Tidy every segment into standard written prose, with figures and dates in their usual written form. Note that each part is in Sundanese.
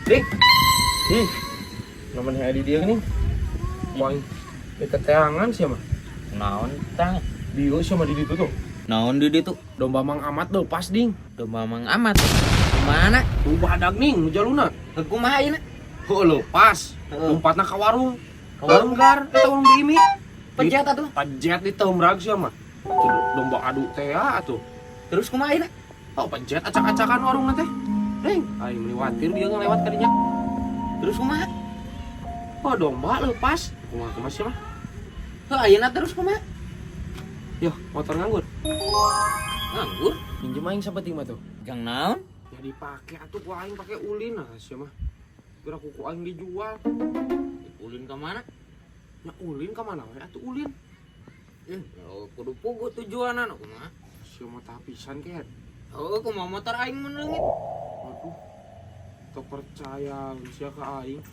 Dik. Ih. Namanya di dia nih. Wah, diteteangan sih mah. Naon tang? Bio sama di ditu tuh. Naon di ditu? Domba Mang Amat tuh pas ding. Domba Mang Amat. Mana? Tuh badak ning nu jaluna. Kumaha ayeuna? Heuh lepas. Heeh. Lompatna ka warung. Ka warung? Langgar eta warung Bimi. Pejet atuh. Pejet di temrag sia mah. Tuh, domba adu teh atuh. Terus kumaha ayeuna? Oh, pejet acak-acakan warung teh. Deng, aing meliwatir dia ngelewat ka dinya. Terus kumaha? Oh, domba lepas. Kumaha kumaha sia mah? Heuh ayeuna terus kumaha? Yoh, motor nganggur. Nganggur. Minjem aing sapenting mah tuh. Jang naon? Ya dipake atuh ku aing pake ulin nah sia mah. Geura ku aing dijual. Ulin ka mana? Ya ulin ka mana we atuh ulin. Ih, oh, kudu puguh tujuanana kumaha? Sia mah tapisan ket. Oh, kumaha motor aing mun leungit? Aduh. Teu percaya sia ka aing.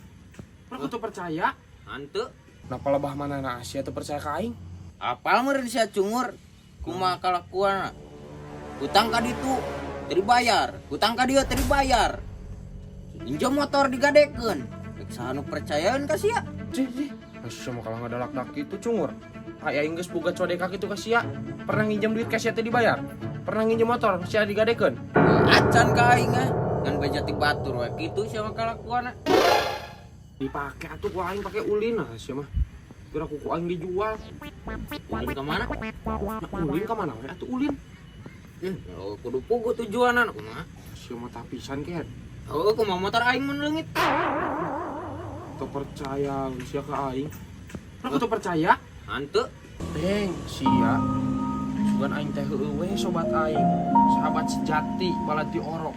Pernah teu percaya? Hanteu. Napa lebah mana na sia teu percaya ka aing? Apal meureun sia cungur? Kumaha kalakuanna? Hutang ka ditu teu dibayar, hutang ka dieu teu dibayar. Injem motor digadekeun. Rek saha nu percayaeun ka sia? Cih, cih. Sia mah kalah ngadalak-dak kitu cungur. Ai aing geus boga codeka kitu ka sia. Pernah nginjem duit ka sia teu dibayar? Pernah nginjem motor sia digadekeun? Acan ka aing ah. Ngan beja ti batur we kitu sia mah kalakuanna. Dipake atuh ku aing pake ulin nah sia mah. Geura ku aing dijual. Ulin ka mana? Ya ulin ka mana we atuh ulin. Ih, oh, kudu puguh tujuanana kumaha? Sia mah tapisan ket. Oh, kumaha motor aing mun leungit? Teu percaya sia ka aing. Pernah teu percaya? Hanteu. Deng, sia. Sugan aing teh heueuh we sobat aing. Sahabat sejati balad ti orok.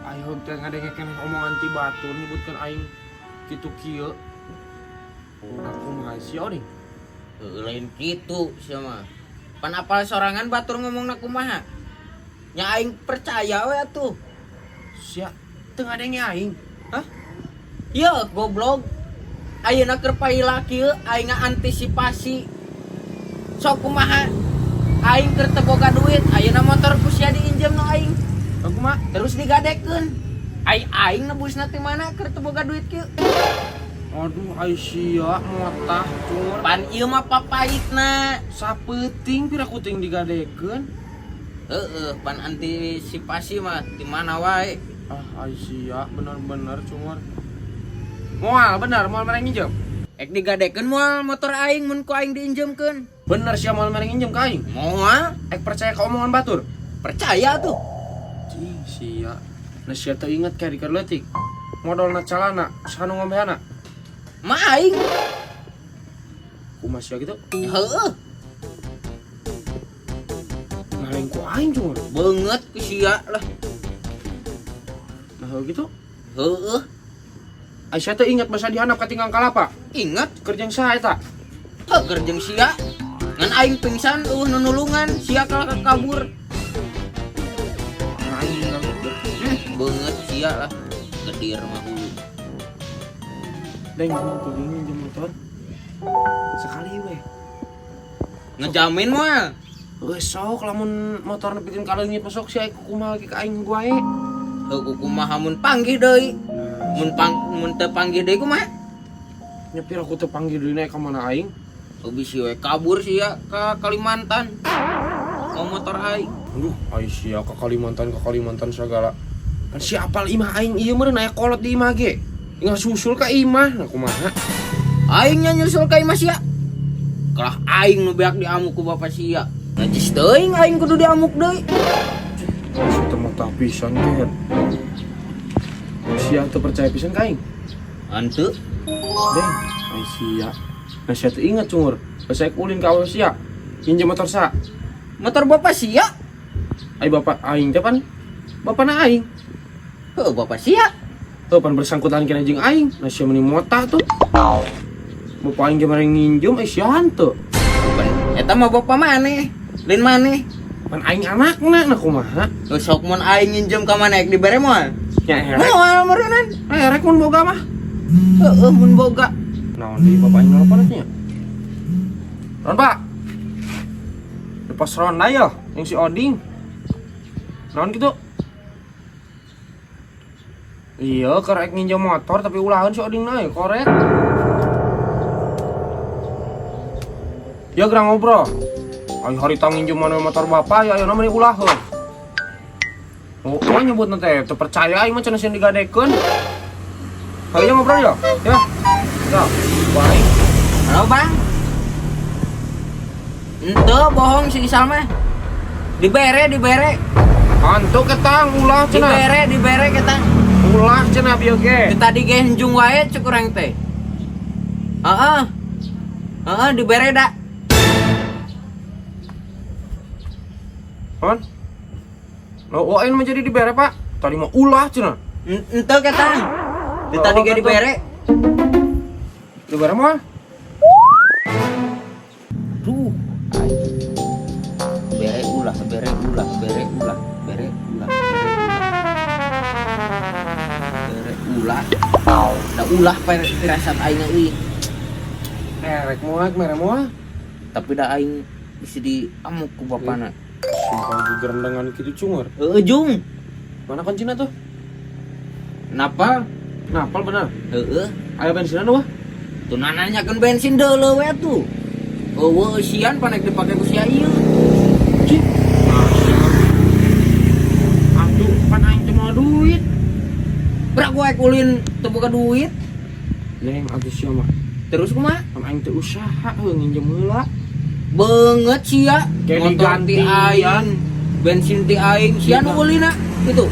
Ayo teh ngadengekeun omongan ti batur nyebutkeun aing kitu kieu. Aku mah sia nih. Heuh, lain kitu sia mah. Pan apal sorangan batur ngomongna kumaha? Nya aing percaya we atuh. Sia teu ngadenge aing. Hah? Ye, goblok. Ayeuna keur paila kieu aing antisipasi. Sok kumaha? Aing keur teu boga duit, ayeuna motor ku sia diinjem nu aing. Aku mah Terus digadekeun. Ai aing nebusna ti mana keur teu boga duit kieu? Aduh, ai sia motah cungur. Pan ieu mah papaitna. Sapeuting pira kuting digadekeun. Heeh, pan antisipasi mah di mana wae. Ah, ai sia bener-bener cungur. Moal bener, moal mereng nginjem. Ek digadekeun moal motor aing mun ku aing diinjemkeun. Bener sia moal mereng nginjem ka aing. Moal Ek percaya ka omongan batur. percaya tuh. Cing, sia. Nah sia teu inget kayak di leutik. Modolna calana, sanu ngombehana. Mah aing. Kumaha sia gitu? Heeh, Nah lain ku aing cungur. beungeut ku sia lah. Nah heuh gitu. Heeh, Ai sia teu inget basa dihandap katinggang kalapa. inget Keur jeung saha eta? heuh keur jeung sia. Ngan aing pingsan eueuh nu nulungan, sia kalah kabur. Nah aing nganggep. Beungeut sia lah. Gedir mah hulu. Deng, tuh nginjem motor. Sekali weh. Ngejamin moal. Geus sok lamun motor nepikeun ka leungit sok sia kumaha ge ka aing wae. Heuh kumaha mun panggih deui. Mun pang mun teu panggih deui kumaha? Nyepir aku teu panggil deui naik ka mana aing? Oh, bisi we kabur sia ka Kalimantan. Mau motor aing. Aduh, ai sia ka Kalimantan segala. Kan si apal imah aing ieu meureun aya kolot di imah ge. Tinggal susul ka imah, nah kumaha? Aing nya nyusul ka imah sia. Kalah aing nu beak diamuk ku bapak sia. Najis teuing aing kudu diamuk deui. Oh, teu mah pisan ge. Sia teu percaya pisan ka aing. Hanteu. Deng, ai sia. Nah sia teu inget cungur. Basa ek ulin ka awewe sia. Minjem motor sa. Motor bapak sia. Ai bapak aing teh pan bapana aing. Heuh bapak sia. Tuh pan bersangkutan kena jeung aing. Nah sia meni mota tuh. Bapak aing ge mere nginjem eh sia henteu. Pan eta mah bapak maneh. Lain maneh. Pan aing anakna nah kumaha? Heuh sok mun aing nginjem ka maneh ek dibere moal. Nya erek. Moal meureunnan. Erek mun boga mah. Heueuh mun boga. Naon deui bapak aing nelpon atuh nya? Ron Pak. Di pos ronda ya, yang si Oding. Naon gitu? Iya, keur rek nginjem motor tapi ulahan si Oding na koret. Ya gerang ngobrol. Ayo harita nginjem mana motor bapak ya ayeuna mah ulaheun. Oh, oh nyebut teh teu percaya aing mah cenah sieun digadekeun. Ayo ngobrol ya. Ya. Ya, baik. Halo, Bang. Ente bohong si Isal mah. Dibere, dibere. Hantu ketang ulah cenah. Dibere, dibere ketang. Ulah cenah bieu ge. Tadi ge henjung wae cek urang teh. Heeh. Heeh, dibere da. Hon? Loh, oh, aing mah jadi dibere, Pak. Tadi mah ulah cenah. Ente ketang. Di tadi ge dibere. Dibere mah? Duh. Bere ulah, bere ulah, bere ulah, bere ulah, bere ulah. Bere ulah. Da ulah pirasat aing euy. Rek moal, mere moal. Tapi da aing bisa diamuk ku bapana. Sumpah gerendengan kitu cungur. Heeh, Jung. Mana kuncina tuh? Napal? Napal bener. Heeh. Ayo bensinan wah. Tuh nanyakeun bensin deuleu we tuh. Eueuh eusian panek dipake ku sia ieu. Cik. Aduh, pan aing teh mau duit. Berak gue ulin teu boga duit. Neng atuh sia mah. Terus kumaha? Pan aing teh usaha heuh nginjem heula. Beungeut sia. Kayak Motor ti digantian. aing, bensin ti aing, sia nu ulina gitu.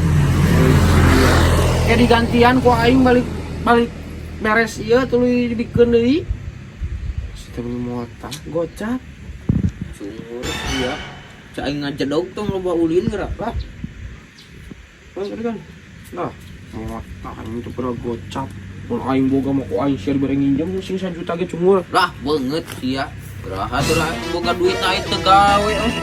Kayak digantian ku aing balik balik beres ieu tuluy dibikeun deui. Si teh beli motor gocap. Cungur sia. Cak aing ngajedog tong loba ulin geura lah. Oh, tadi kan. Nah, motor aing teh pernah gocap. Mun aing boga mah ku aing sia dibere nginjem sing sajuta ge cungur. Lah beungeut sia. Geraha tuh lah boga duit aing teu gawe euy.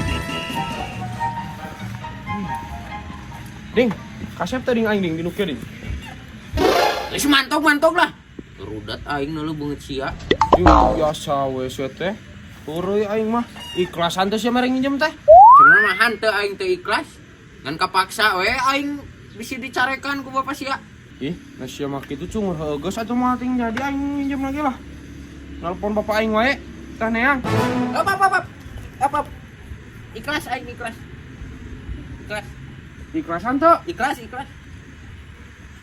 Ding, kasep teh ding aing ding di nu kieu ding. Geus mantok-mantok lah. Rudat aing nu beungeut sia. Yuh, biasa we sia teh. Heureui aing mah. Ikhlasan teh sia mere nginjem teh. Sebenarnya mah henteu aing teu ikhlas. Ngan kapaksa we aing bisi dicarekan ku bapak sia. Ih, nah sia mah kitu cungur heuh geus atuh mah ting jadi aing nginjem lagi lah. Nelpon bapak aing wae. Tah neang. Op op op. Op op. Ikhlas aing ikhlas. Ikhlas. Ikhlasan teu? Ikhlas ikhlas.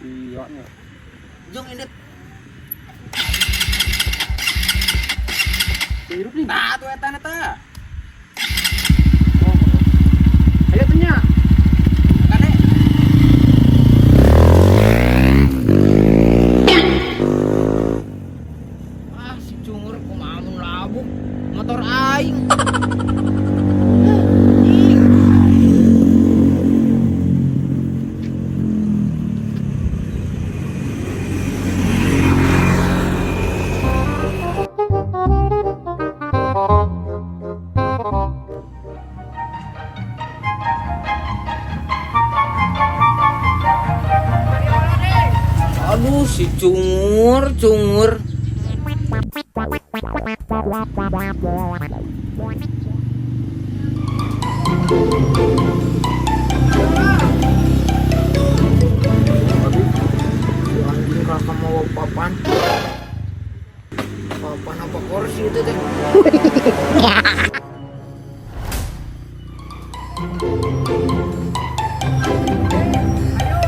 Iya nya. Jung indit. Hirup nih. Nah tuh eta eta. Oh. Ayo teh nya. Kade. Ah si cungur kumaha mun labuk motor aing. Ih. Aduh si cungur, cungur. Aduh, Si anjing kakak mau papan. Papan apa kursi itu teh?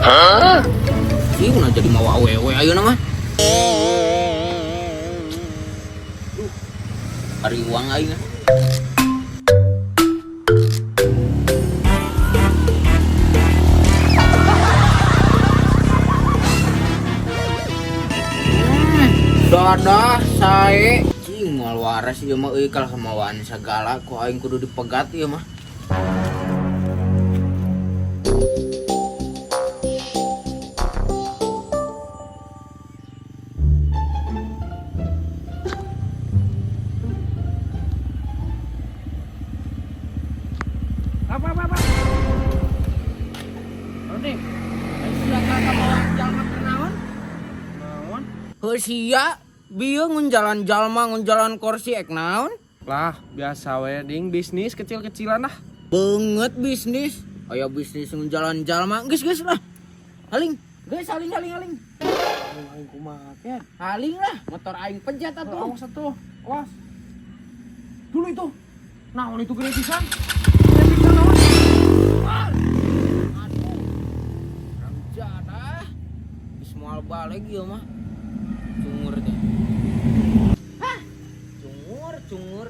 Hah? Sih udah jadi mau awewe ayo nama. Duh, hari uang aing. Dadah sae. Cing moal waras ieu mah euy kalah kamawaan sagala ku aing kudu dipegat ieu mah. Apa apa apa? Halo ding. Sia kamawa jalma keur naon? Naon? Heuh sia, bieu ngunjalan jalma ngunjalan kursi ek naon? Lah, biasa we ding bisnis kecil-kecilan lah. Beungeut bisnis. Aya bisnis ngunjalan jalma geus geus lah. Haling. Geus aling aling aling. Aing aing kumaha ken? Aling lah, motor aing pejet atuh. Awas atuh. Awas. Dulu itu. Naon itu gede pisan? Gede pisan naon? Aduh. Urang jadah. Geus moal balik ieu mah. Cungur teh. Hah? Cungur, cungur.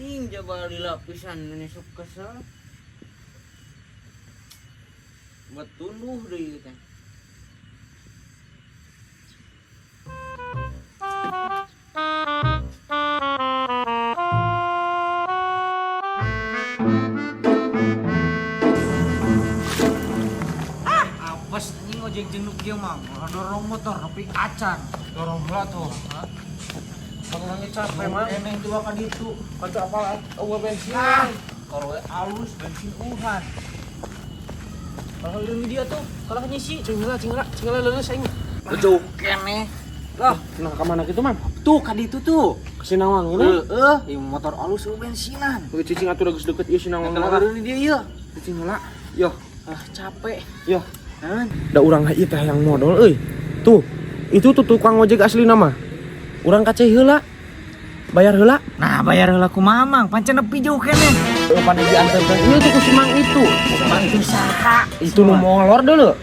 Ing jaba lila pisan ini sok kesel. Buat tunduh deui teh. Apes anjing ojek jenuk ieu mah, dorong motor nepi acan. Dorong heula tuh. Orangnya capek mah. Eneng tua ka ditu. Kata apa eueuh bensin. Ah, kalau alus bensin uhan. Kalau leung dia tuh, kalau nyisi. Cing heula, cing heula, cing heula leuleus aing. Jauh keneh. Lah, nah ka mana kitu man? Tuh ka ditu tuh. Ke Sinawang ini. Heeh, ieu motor alus eueuh bensinan. Oke, cicing atuh geus deket ieu Sinawang. Kalau leung dia ieu. Cicing heula. Yo, Ah, capek. yo. Hah? Da urang ieu teh yang modal euy. Tuh, itu tuh tukang ojek asli nama. Urang kaceh heula. Bayar heula. Nah, bayar heula ku mamang, pancen nepi jauh keneh. Eueuh pan diantarkeun. Ieu tuh ku si Mang itu. Mang itu saha? Itu nu molor dulu.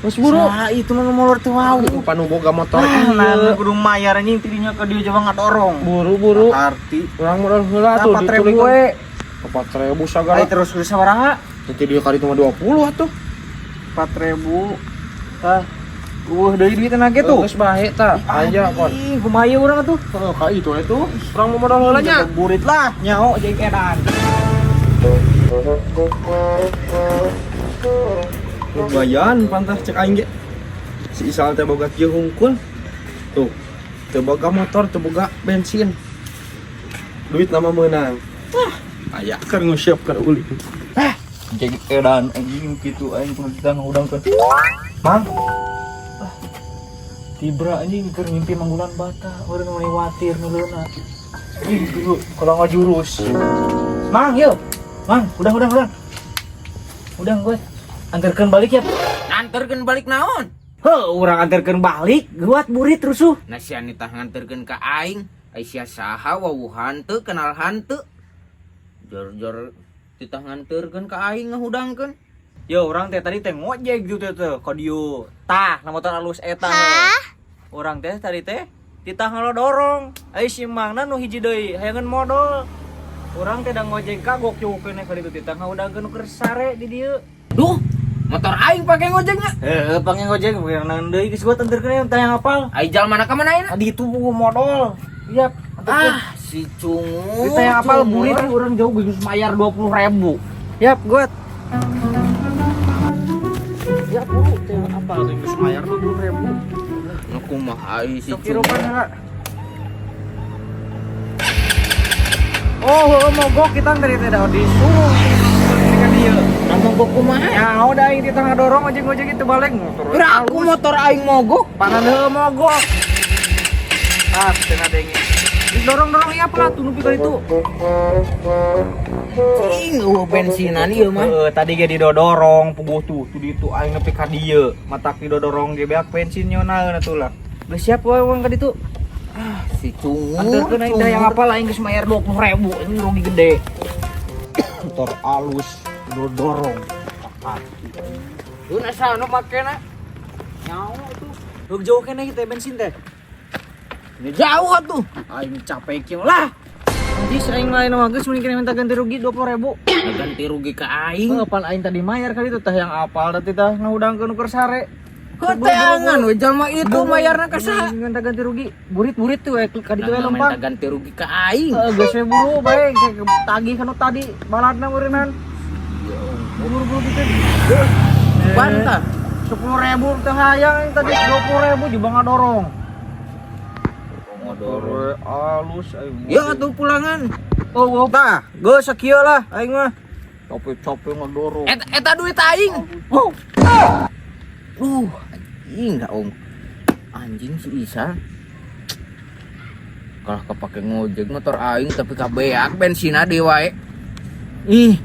Geus buru. Saha itu mah nu molor teu wau. Pan nu boga motor Ah, nah, ieu. kudu mayar anjing tidinya ka dieu coba ngadorong. Buru-buru. Arti Urang modal heula tuh 4.000 we. 4.000 sagala. Ai terus kudu sabaraha? Nanti dia kali cuma 20 atuh. 4.000. Tah. Eueuh deui duitna ge tuh. Geus bae tah. Aya kon. Ih, kumaha ieu urang atuh? Heeh, ka itu itu. Urang mau modal heula nya. Burit lah, nyaho jeung edan. Lumayan pantas cek aing ge. Si Isal teh boga kieu hungkul. Tuh. Teu boga motor, teu boga bensin. Duit nama meunang. Ah, aya keur ngusiapkeun ulin. Jeung edan anjing kitu aing kudu kita ngudangkeun. Mang. Ah, Tibra anjing keur mimpi manggulan bata, urang melewatir nu leuna. Ih, dulu kalau nggak jurus. Mang, yuk. Mang, udah. Udah gue antarkeun balik ya. Nganterkeun balik naon? Heuh, urang antarkeun balik, guat burit rusuh. Nah sia nitah nganterkeun ka aing, ai sia saha wawuh hanteu kenal hanteu. Jor-jor titah nganterkeun ka aing ngahudangkeun. Yo, urang teh tadi teh ngojek gitu teh teh ka dieu. Tah, na motor alus eta. Urang teh tadi teh titah ngalodorong. Ai si mangna nu hiji deui hayangeun modal. Urang teh da ngojek kagok jauh keneh ka ditu titah ngahudangkeun nu keur sare di dieu. Duh, motor aing pake ngojeknya. Heeh, pake ngojek pake naon deui geus gua tenterkeun teh yang hafal. Ai jalmana ka mana ayeuna? Di itu buku modal. Iya, Ah, si cungur. Kita yang hafal cungur. burit urang jauh geus mayar 20.000. Yap, gua. Ya, buru teh hafal tuh geus mayar 20.000. Nu kumaha ai si Sok cungur. hirupan heula. Oh, heueuh mogok kita tadi teh da disuruh ka dieu. Nah, mogok kumaha? Ya udah aing titah ngadorong ojek-ojek itu balik motor. Geura aku motor aing mogok. Panan heueuh mogok. Ah, teu ngadenge. Dorong-dorong ieu apa tuh nepi ka ditu. Cing, eueuh bensinan ieu mah. Heeh, tadi ge didodorong puguh tuh, tuh ditu aing nepi ka dieu. Matak didodorong ge beak bensin nyonaeun atuh lah. Geus siap wae urang ka ditu. Ah, si cungur. Anterkeun aing teh yang apal aing geus mayar 20.000, ini rugi gede. Motor alus dodorong. Lu asa nu makena? Nyawa tuh. Heug jauh keneh teh bensin teh. Ini jauh atuh. Aing capek kieu lah. Nanti sering lain mah geus mending minta ganti rugi 20.000. Ganti rugi ka aing. Heuh, pan aing tadi mayar kali itu teh yang apal teh tah ngahudangkeun nu keur sare. Heuteangan we jalma itu mayarna ka saha? Minta ganti rugi. Burit-burit tuh we ka ditu we Nah, lempang. minta ganti rugi ka aing. Heeh, geus we buru bae tagih kanu tadi baladna meureunnan. Buru-buru gitu. Bantah. 10.000 teh hayang aing tadi 20.000 juga ngadorong. Ngadorong. Alus aing. Ya atuh pulangan. Oh, oh, tah, geus sakieu lah aing mah. Capek-capek ngadorong. Eta eta duit aing. Oh. Duh, anjing dah om. Anjing si Isa. Kalah kepake ngojek motor aing tapi kabeak bensina deui wae. Ih.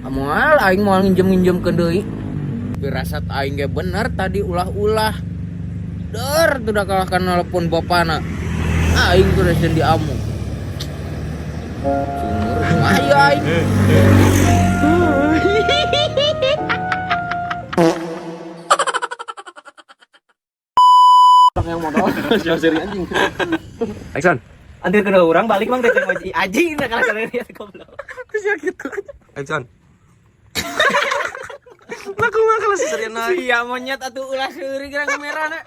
Moal aing moal nginjem-nginjemkeun deui. Firasat aing ge bener tadi ulah-ulah. Der tuh dah kalah kana telepon bapana. Aing tuh resen diamuk. Cungur kumaha ieu aing. Yang modal siapa seri anjing. Action. Antir kena orang balik mang teh ngaji anjing nah kalah kalian lihat goblok. Action. Lah kumaha kalau si Serena? Iya monyet atuh ulah seuri gerang merah na.